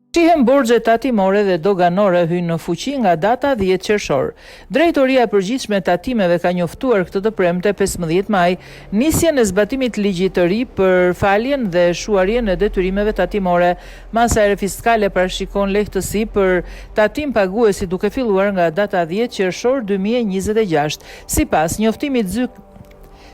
Fshihen borxhet tatimore dhe doganore hyjnë në fuqi nga data dhjetë qershor. Drejtoria e Përgjithshme e Tatimeve ka njoftuar këtë të premte, 15 maj, nisjen e zbatimit të ligjit të ri për faljen dhe shuarjen e detyrimeve tatimore. Masa e re fiskale parashikon lehtësi për tatimpaguesit duke filluar nga data dhjetë qershor 2026. Sipas njoftimit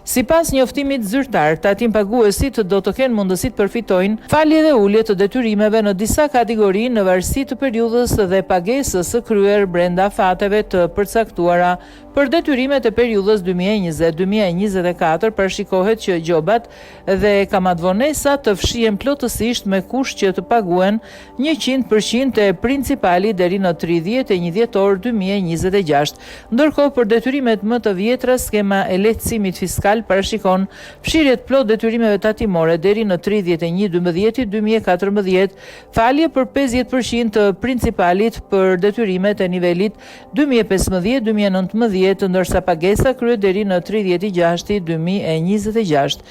Sipas njoftimit zyrtar, tatimpaguesit do të kenë mundësi të përfitojnë falje dhe ulje të detyrimeve në disa kategori në varësi të periudhës dhe pagesës së kryer brenda afateve të përcaktuara. Për detyrimet e periudhës 2020, 2024 parashikohet që gjobat dhe kamatëvonesat të fshihen plotësisht me kusht që të paguhen 100% e principalit deri në 31 dhjetor 2026. Ndërkohë, për detyrimet më të vjetra, skema e lehtësimit fiskal parashikon fshirje të plotë detyrimeve tatimore deri në 31 12 2014, falje për 50% të principalit për detyrimet e nivelit 2015-2019, ndërsa pagesa kryhet deri në 36 2026.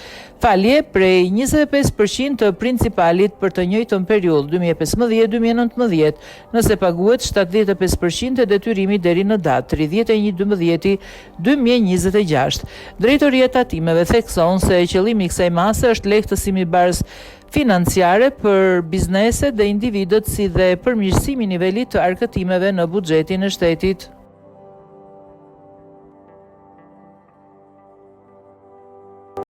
Falje prej 25% të principalit për të njëjtën periudhë 2015-2019, nëse paguhet 75% e detyrimit deri në datë 31 12 2026. Drejtoria e Tatimeve thekson se qëllimi i kësaj mase është lehtësimi i barrës financiare për bizneset dhe individët si dhe përmirësimi i nivelit të arkëtimeve në buxhetin e shtetit.